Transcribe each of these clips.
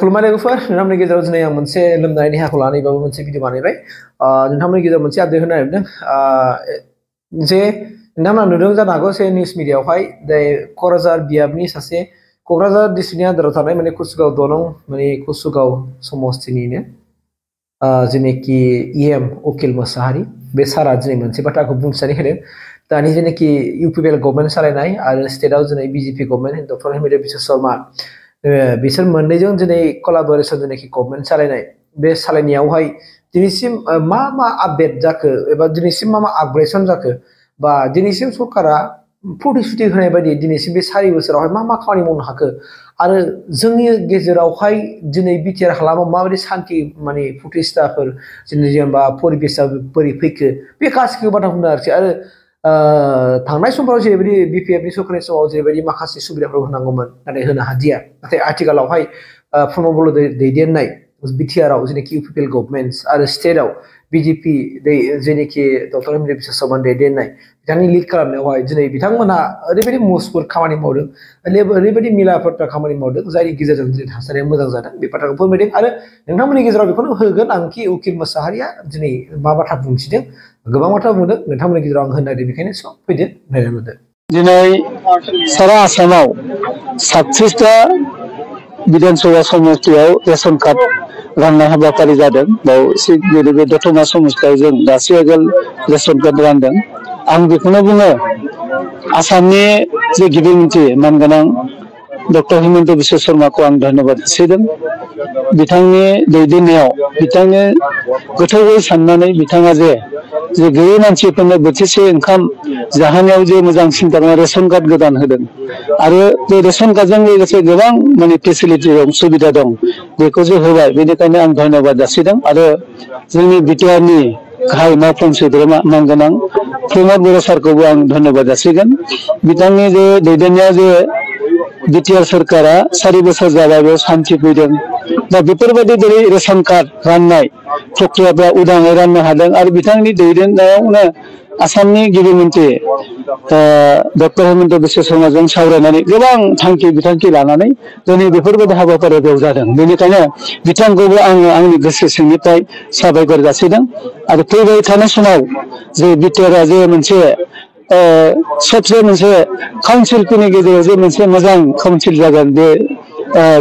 खुलुमनाय लोगोफोर नोंथांमोननि गेजेराव दिनै आं मोनसे लोमजानाय देहाखौ लानानैबाबो मोनसे भिडिअ बानायबाय नोंथांमोननि गेजेराव मोनसे आपडेट होनो नागिरदों जे नोंथांमोना नुदों जानो हागौ से निउस मिडियायावहाय क'क्राझार बियाबनि सासे क'क्राझार डिस्ट्रिक्टनि आन्दाराव थानाय माने कुसुगाव दलं माने कुसुगाव समस्तिनिनो जेनेखि इएम उकिल मोसाहारि बे सारा दिनै मोनसे बाथ्राखौ बुंथिनानै होदों दानि जेनेखि इउपिपिएल गभर्नमेन्ट सालायनाय आरो स्टेटआव दिनै BJP government doctor Himanta Biswa Sharma बिसोर मोननैजों दिनै कलाबरेसन जेनेखि गभर्नमेन्ट सालायनाय बे सालायनायावहाय दिनैसिम मा मा आपडेट जाखो एबा दिनैसिम मा मा आपग्रेसन जाखो बा दिनैसिम सरकारा प्रतिश्रुति होनाय बायदि दिनैसिम बे 4 बोसोरावहाय मा मा खामानि मावनो हाखो आरो जोंनि गेजेरावहाय दिनै बिटिआर हालामाव माबायदि शान्ति माने प्रतिष्ठाफोर जेनेबा परिबेसआ बोरै फैखो बे गासिबो बाथ्रा बुंदों आरोखि आरो थांनाय समफोराव जेरैबायदि बिपिएफनि सरकारनि समाव जेरैबायदि माखासे सुबिदाफोर होनांगौमोन नाथाय होनो हादिया नाथाय आथिखालावहाय प्रमद बर' दैदेननाय बिटिआरआव जेनेखि इउपिपिएल गभर्नमेन्ट आरो स्टेटआव बिजेपि जेनेखि डक्टर हिमन्त बिश्व शर्मा दैदेननाय बिथांनि लिड खालामनायावहाय दिनै बिथांमोना ओरैबायदि मजबुत खामानि मावदों ओरैबायदि मिलाफोरथा खामानि मावदों जायनि गेजेरजों दिनै थासारिया मोजां जादों बे बाथ्राखौ फोरमायदों आरो नोंथांमोननि गेजेराव बेखौनो होगोन आंखि उकिल मोसाहारिया दिनै मा बाथ्रा बुंथिदों गोबां बाथ्रा बुंदों नोंथांमोननि गेजेराव आं होनो नागिरदों बेखायनो सब फैदो नायनानै दिनै सारा आसामाव 36टा विधानसभा समष्टियाव रेशन कार्ड राननाय हाबाफारि जादों बेयाव बे दतमा समष्टियाव जों गासै आगोल रेशन कार्ड रानदों आं बेखौनो बुङो आसामनि जे गिदिर मन्थ्रि मानगोनां डक्टर हिमन्त बिश्व शर्माखौ आं धन्यबाद होसिगोन बिथांनि दैदेननायाव बिथांनि गोथौयै साननानै बिथाङा जे गैयै मानसिफोरनो बोथिसे ओंखाम जाहोनायाव जे मोजां सिन्था रेशन कार्ड गोदान होदों आरो बे रेशन कार्डजों लोगोसे गोबां माने फेसिलिटि दं सुबिदा दं बेखौ जे होबाय बेनिखायनो आं धन्यबाद जासिदों आरो जोंनि बिटिआरनि गाहाय मावफुं सोद्रोमा मानगोनां प्रमद बर' सारखौबो आं धन्यबाद जासिगोन बिथांनि जे दैदेननायाव जे बिटिआर सरकारा 4 बोसोर जाबाय बेयाव शान्ति फैदों दा बेफोरबायदि जेरै रेशन कार्ड राननाय प्रक्रियाफ्रा उदाङै राननो हादों आरो बिथांनि दैदेननायावनो आसामनि गिबि मन्थ्रि डक्टर हिमन्त बिश्व शर्माजों सावरायनानै गोबां थांखि बिथांखि लानानै दिनै बेफोरबायदि हाबाफारिया बेयाव जादों बेनिखायनो बिथांखौबो आङो आंनि गोसो सिंनिफ्राय साबायखर जासिदों आरो फैबाय थानाय समाव जे बिटिआरआ जे मोनसे सबसे मोनसे काउन्सिलफोरनि गेजेराव जे मोनसे मोजां काउन्सिल जागोन बे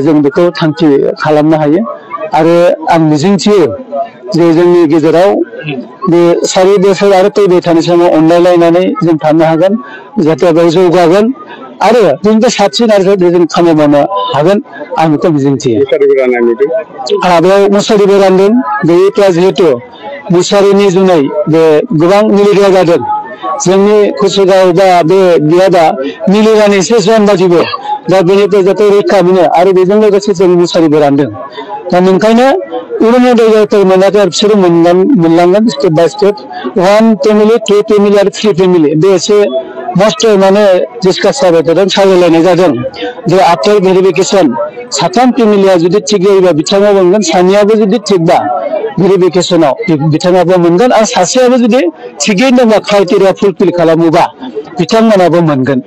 जों बेखौ थांखि खालामनो हायो आरो आं मिजिंथियो जे जोंनि गेजेराव बे 4 बोसोर आरो फैबाय थानाय समाव अनलायलायनानै जों थानो हागोन जाहाथे बेयाव जौगागोन आरो बेनिफ्राय साबसिन आरो जों खामानि मावनो हागोन आं बेखौ मिजिंथियो बेयाव मुसारिबो रानदों गैयैफ्रा जिहेतु मुसारिनि जुनै बे गोबां मिलिग्रा जादों जोंनि कुसुगाव बा बे बियाबा मिलिगानि एसे जन बादिबो दा बेनिफ्राय जाहाथे रैखा मोनो आरो बेजों लोगोसे जों मुसारिबो रानदों दा नोंखायनो अरुणोदय जायफोर मोनाखै बिसोरो मोनलांगोन step by step 1 family 2 family आरो 3 फेमिलि बे एसे मस्ट माने डिसकास जाबाय थादों सावरायलायनाय जादों जे आफ्टार भेरिफिकेसन 3 फेमिलिया जुदि थिग जायोबा बिथाङाबो मोनगोन सानैयाबो जुदि थिगबा भेरिफिकेसनाव बिथाङाबो मोनगोन आरो सासेयाबो जुदि थिगैनो दंबा क्राइटेरिया फुलफिल खालामोबा बिथांमोनाबो मोनगोन